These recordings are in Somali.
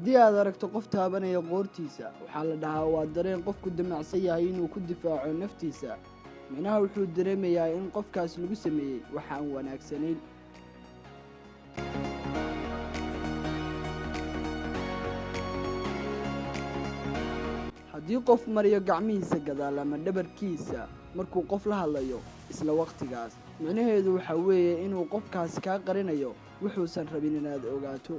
Haddii aad aragto qof taabanaya qoortiisa, waxaa la dhahaa waa dareen qofku damacsan yahay inuu ku difaaco naftiisa. Micnaha wuxuu dareemayaa in qofkaas lagu sameeyey wax aan wanaagsanayn. Haddii qof mariyo gacmihiisa gadaal ama dhabarkiisa markuu qof la hadlayo isla wakhtigaas, micnaheedu waxaa weeye inuu qofkaasi kaa qarinayo wuxuusan rabin inaad ogaato.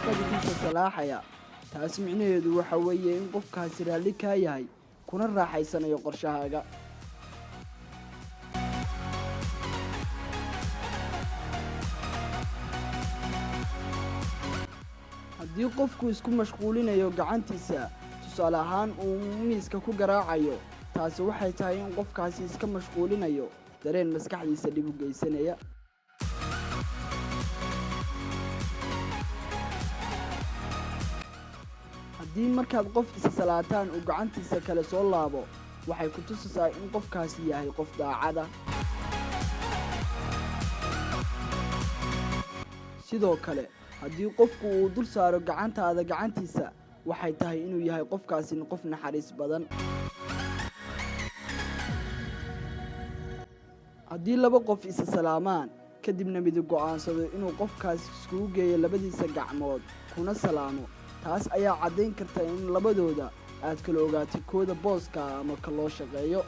Madaxiisa salaaxaya, taas micnaheedu waxa weeye in qofkaasi raalli kaa yahay kuna raaxaysanayo qorshahaaga. Haddii qofku isku mashquulinayo gacantiisa, tusaale ahaan uu miiska ku garaacayo, taasi waxay tahay in qofkaasi iska mashquulinayo dareen maskaxdiisa dhib u geysanaya. Haddii markaad qof isa salaataan uu gacantiisa kale soo laabo, waxay ku tusaysaa in qofkaasi yahay qof daacada. Sidoo kale, haddii qofku uu dul saaro gacantaada gacantiisa, waxay tahay inuu yahay qofkaasi qof naxariis badan. Haddii laba qof isa salaamaan, kadibna midi go'aansado inuu qofkaas iskugu geeyo labadiisa gacmood kuna salaamo, taas ayaa caddayn karta in labadooda aad kala ogaatay kooda booska ama ka loo shaqeeyo.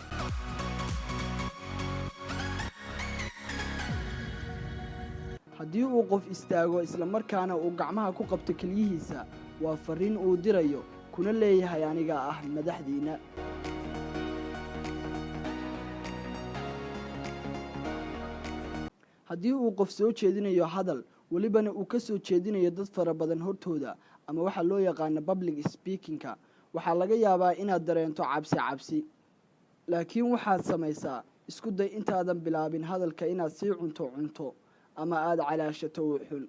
Haddii uu qof istaago isla markaana uu gacmaha ku qabto keliyihiisa, waa farriin uu dirayo kuna leeyahay aniga ah madaxdiina. Haddii uu qof soo jeedinayo hadal, welibana uu ka soo jeedinayo dad fara badan hortooda, ama waxaa loo yaqaano public speaking-ka, waxaa laga yaabaa inaad dareento cabsi cabsi. Laakiin waxaad samaysaa, isku day intaadan bilaabin hadalka inaad sii cunto cunto ama aada calaashato wuxun.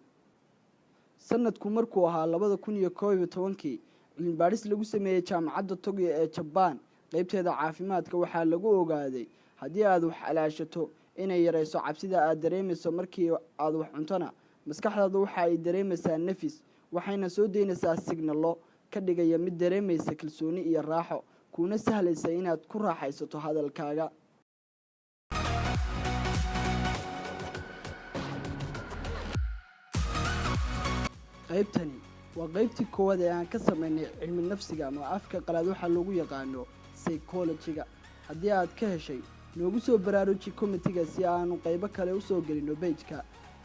Sanadku markuu ahaa 2011-kii, cilmibaadhis lagu sameeyey Jaamacadda Tokyo ee Jabaan qeybteeda caafimaadka waxaa lagu ogaaday haddii aad wax calaashato inay yarayso cabsida aad dareemayso. Markii aad wax cuntona, maskaxdaadu waxa ay dareemaysaa nafis, waxayna soo daynaysaa signalo ka dhigaya mid dareemaysa kalsooni iyo raaxo, kuuna sahlaysa inaad ku raaxaysato hadalkaaga. Qaybtani waa qaybtii koowaad ee aan ka samaynay cilmi nafsiga ama afka qalaad waxaa loogu yaqaano psychology-ga. Haddii aad ka heshay, noogu soo baraaruji comment-iga si aanu qaybo kale usoo gelino page-ka.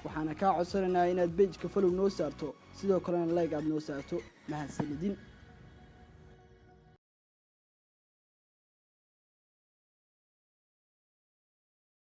Waxaana kaa codsanaynaa inaad page-ka follow noo saarto, sidoo kalena like aad noo saarto. Mahadsanidin.